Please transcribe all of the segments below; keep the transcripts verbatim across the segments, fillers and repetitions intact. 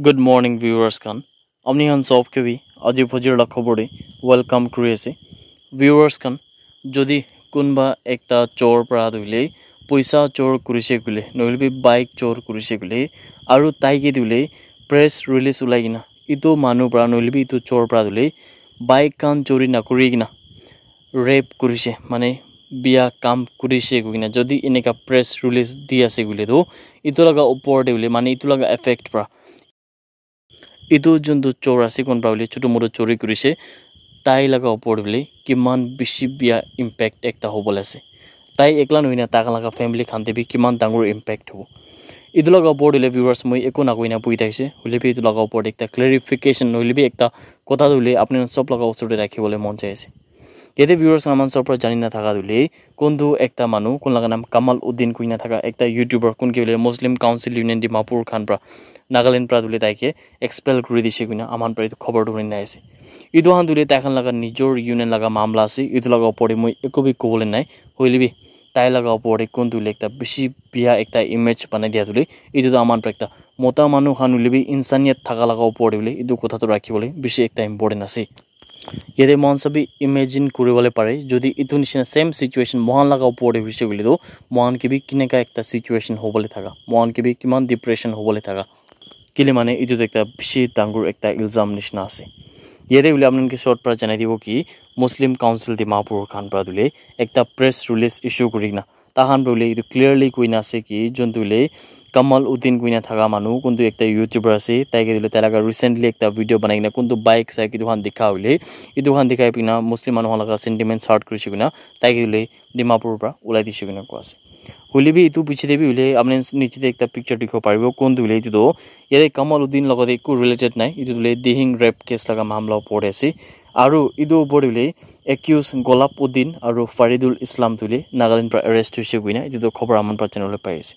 Good morning, viewers khan. Apni khan sob ke bi aji phojir la khobor de welcome kuri ase. Viewers khan, jodi kunba ekta chor pra tu hoile, poisa chor kurise koile, nohoile bi bike chor kurise koile, aru tai ke tu hoile press release ulai kena, itu manu pra nohoile bi itu chor pra tu hoile bike khan chori nakuri kena rape kurise, mane biya kam kurise koi kena, jodi eneka press release di ase koile tu, itu laga upor de hoile, mane itu laga effect pra etu juntu chor ase, kunba hoile chutu mutu chori kurise, tai laga upor te hoile kiman bishi bia impact ekta hobole ase. Tai ekla nohoi na, tai khan laga family khan te bi kiman dangor impact hobo. Etu laga upor te hoile, viewers, moi eku nakoi na bui thakise, hoile bi etu laga upor te ekta clarification, nohole bi ekta kotha tu hoile apni khan sob laga usor te rakhibole mon jai ase. Yate, viewers, aman sob pra jani na thaka tu hoile, kuntu ekta manu, kun laga naam Kamal Uddin koi na thaka ekta YouTuber, kun ke hoile Muslim Council Union Dimapur khan pra, Nagaland pra tu hoile tai ke expel kuri dise koi na aman pra etu khobor tu huni na ase. Etu khan tu hoile tai khan laga nijor union laga mamla ase, etu laga upor te moi eku bi kobole nai, hoile bi tai laga upor te kuntu hoile ekta bishi bia ekta image banai dia tu hoile, etu tu aman pra ekta mota manu khan hoile bi insaniyat thaka laga upor te hoile etu kotha tu rakhibole bishi ekta important ase. Yate mohan sobi imagine kuribole pare, jodi etu nishina same situation mohan laga upor te hoise koile tu, mohan ke bi kineka ekta situation hobole thaka, mohan ke bi kiman depression hobole thaka. Kile mane etu tu ekta bishi dangor ekta ilzam nishina ase. Yate hoile apni khan ke short pra janai dibo ki, Muslim Council Dimapur khan pra tu hoile ekta press release issue kuri kena, tai khan pra hoile etu clearly koi na ase ki, juntu hoile Kamal Uddin koi na thaka manu, kuntu ekta YouTuber ase, tai ke hoile tai laga recently ekta video banai kena kuntu bike sai etu khan dikha hoile, etu khan dikhai pina Muslim manu khan laga sentiments hurt kurise koi na tai ke hoile Dimapur pra ulai dise koi na koi ase. Hoile bi etu piche te bi hoile apni khan niche te ekta picture dikhibo paribo, kuntu hoile etu tu yate Kamal Uddin logote eku related nai, etu tu hoile Dihing rape case laga mamla upor te ase. Aru etu upor te hoile accused Golab Uddin aru Faridul Islam tu hoile Nagaland pra arrest hoise koi na etu tu khobor aman pra janibole pai ase.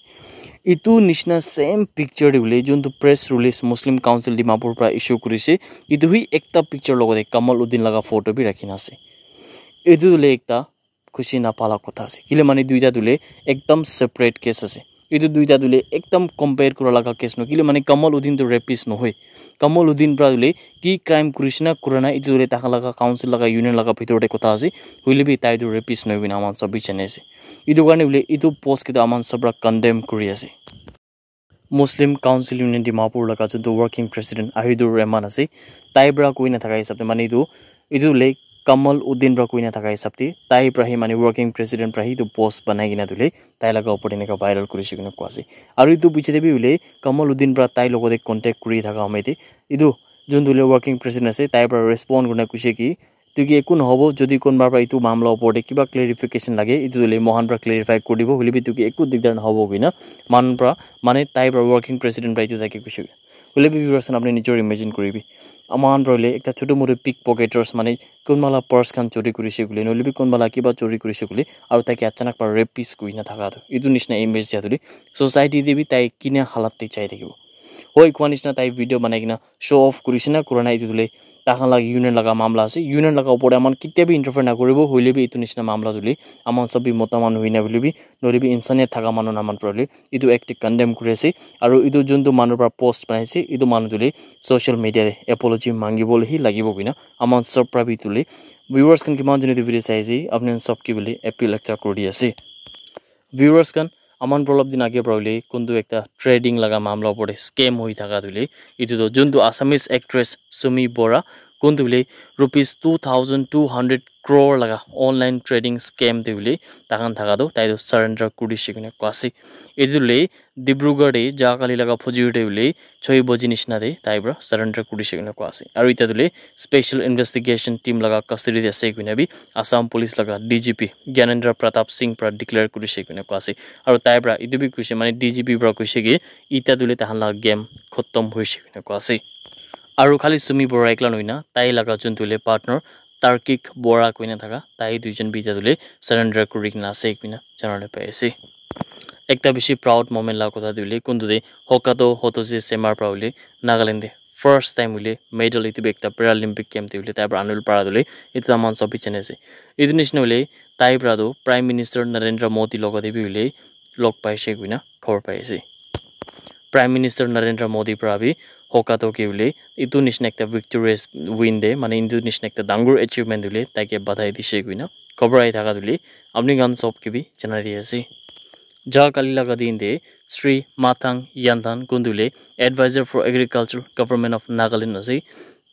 Etu nishina same picture te hoile juntu press release Muslim Council Dimapur pra issue kurise, etu hi ekta picture logote Kamal Uddin laga photo bi rakhi na ase. Etu tu hoile ekta khushi napa la kotha ase, kile mane duita tu hoile ekdam separate case ase. Etu duita tu hoile ekdam compare kura laga case nohoi, kile mane Kamal Uddin tu rapist nohoi. Kamal Uddin pra tu hoile ki crime kurise na kura nai, etu tu hoile tai khan laga council laga union laga bitor te kotha ase, hoile bi tai tu rapist nohoi koi na aman sob bi jani ase. Etu karne hoile etu post ke tu aman sob pra condemn kuri ase. Muslim Council Union Dimapur laga juntu working president Ahidur Rahman ase, tai pra koi na thaka hisab te mane etu, etu hoile Kamal Uddin pra koi na thaka hisab te tai pra hi mane working president pra hi etu post banai kena tu hoile tai laga upor te eneka viral kurise koi na koi ase. Aru etu piche te bi hoile Kamal Uddin pra tai logote contact kuri thaka home te etu juntu hoile working president ase, tai pra respond kuri na koise ki, tu ki eku nohobo, jodi kunba pra etu mamla upor te kiba clarification lage, etu tu hoile mohan pra clarify kuri dibo, hoile bi tu ki eku digdar nohobo koi na, man pra, mane tai pra working president pra etu tai ke koise. Hoile bi viewers khan apni nijor imagine kuri bi, aman pra hoile ekta chutu mutu pickpocketers, mane kunba la purse khan chori kurise koile, nohole bi kunba la kiba chori kurise koile, aru tai ke achanak pra rapist koi na thaka tu, etu nishina image dia tu hoile society te bi tai kina halat te jai thakibo. Hoi, koa nishina tai video banai kena show off kurise na kura nai, etu tu hoile tai khan laga union laga mamla ase. Union laga upor te aman ketia bi interfere nakuribo, hoile bi etu nishina mamla tu hoile aman sob bi mota manu hoi na hoile bi, nohole bi insaniyat thaka manu na man pra hoile etu act te condemn kuri ase. Aru etu juntu manu pra post banai ase, etu manu tu hoile social media te apology mangi bole hi lagibo koi na aman sob pra bi tu hoile viewers khan kiman jone etu video sai ase, apni khan sob ke hoile appeal ekta kuri di ase. Viewers khan, aman pra olop din age pra hoile kuntu ekta trading laga mamla upor te scam hoi thaka tu hoile, etu tu juntu Assamese actress Sumi Bora, kuntu hoile rupees two thousand two hundred crore laga online trading scam te hoile tai khan thaka tu tai tu surrender kuri dise koi na koi ase. Etu tu hoile Dibrugarh te jahakali laga phujir te hoile choi baji nishina te tai pra surrender kuri dise koi na koi ase. Aru eta tu hoile special investigation team laga custody te ase koi na bi Assam Police laga D G P Gyanendra Pratap Singh pra declare kurise koi na koi ase. Aru tai pra etu bi koise, mane D G P pra koise ki eta tu hoile tai khan laga game khotom hoise koi na koi ase. Aru khali Sumi Bora ekla nohoi na, tai laga juntu hoile partner Tarkik Bora koi na thaka, tai duijon bi eta tu hoile surrender kuri kena ase koi na janibole pai ase. Ekta bishi proud moment laga kotha tu hoile kuntu te Hokato Hotoze Semar pra hoile Nagaland te first time hoile medal etu bi ekta Paralympic game te hoile tai pra anibole para tu hoile etu tu aman sob bi jani ase. Etu nishina hoile tai pra tu Prime Minister Narendra Modi logote bi hoile log paise koi na khobor pai ase. Prime Minister Narendra Modi para bi hoka toh ki hoile etu nishina ekta victorious win te, mane etu nishina ekta dangor achievement hoile taike badhai dise koina khobor ahi thaka tu hoile apni khan sob ke bi janai di ase. Ja kali laga din te Sri Mathang Yanthan kuntu hoile advisor for agriculture, government of Nagaland ase,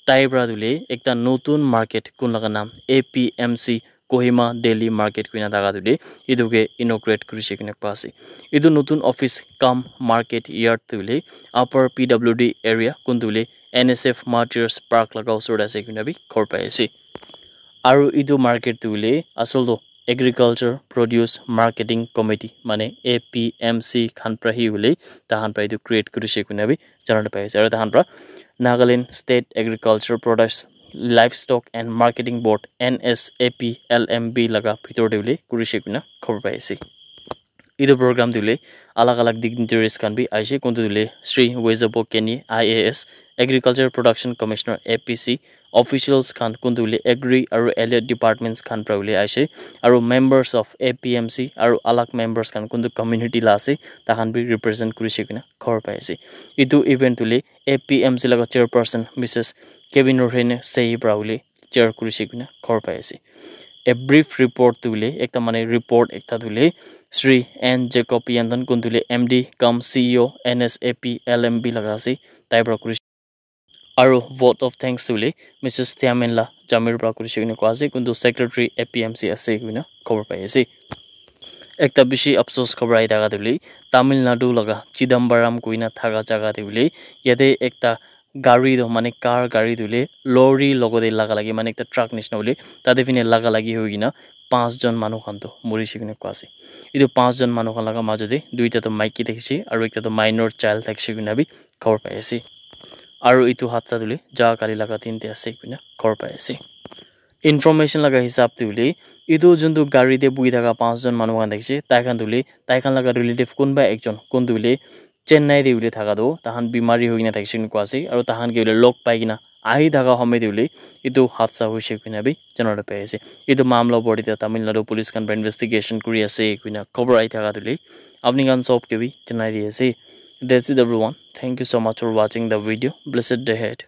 tai para tu hoile ekta notun market kun laga naam A P M C Kohima Daily Market koina thaka tu hoile etu ke inaugurate kurise koina koa ase. Etu notun office cum market yard tu hoile Upper P W D area kuntu hoile N S F Martyrs Park laga osor te ase koina bi khobor pai ase. Aru etu market tu hoile asol tu Agriculture Produce Marketing Committee mane A P M C khan para hi hoile tahan para etu create kurise koina bi jana pai ase. Aru tahan para Nagaland State Agriculture Products Livestock and Marketing Board, N S A P L M B laga bhitor te hoile kurise koina khobor pai ase. Etu program te hoile alag alag dignitaries khan bi aise, kuntu hoile Sri Wezabo Kenny I A S, Agriculture Production Commissioner A P C, officials khan kuntu hoile agri aru allied departments khan para hoile aise, aru members of A P M C aru alag members khan kuntu community la ase, tahan bi represent kurise koina khobor pai ase. Etu event hoile A P M C laga chairperson Missus Kevin Rohene Sehi para hoile chair kurise koina khobor pai ase. A brief report tu hoile ekta mane report ekta tu hoile Sri N Jacob Yanthan kuntu hoile M D cum C E O N S A P L M B laga ase, tai para kurise. Aru vote of thanks tu hoile Missus Tiaminla Jamir para kurise koina koa ase, kuntu secretary A P M C ase koina khobor pai ase. Ekta bishi afsos khobor ahi thaka tu hoile Tamil Nadu laga Chidambaram koina thaka jaga te hoile yate ekta gari tu mane car gari tu hoile lorry logote laga lagi mane ekta truck nishina hoile tate phine laga lagi hoi kena panch jon manu khan tu morise koina koa ase. Etu panch jon manu khan laga majo te duita tu maiki thakise aru ekta tu minor child thakise koina bi khobor pai ase. Aru etu hadsa tu hoile ja kali laga din te ase koina khobor pai ase. Information laga hisab te hoile etu juntu gari te buhi thaka panch jon manu khan thakise, tai khan tu hoile tai khan laga relative kunba ekjon kuntu hoile Chennai te hoile thaka tu tahan bimari hoi kena thakise koina koa ase, aru tahan ke hoile log pai kena ahi thaka homi te hoile etu hadsa hoise koina bi jana pai ase. Etu mamla opor te Tamil Nadu police khan para investigation kuri ase koina khobor ahi thaka tu hoile apni khan sob ke bi janai di ase. That's it everyone. Thank you so much for watching the video. Blessed day ahead.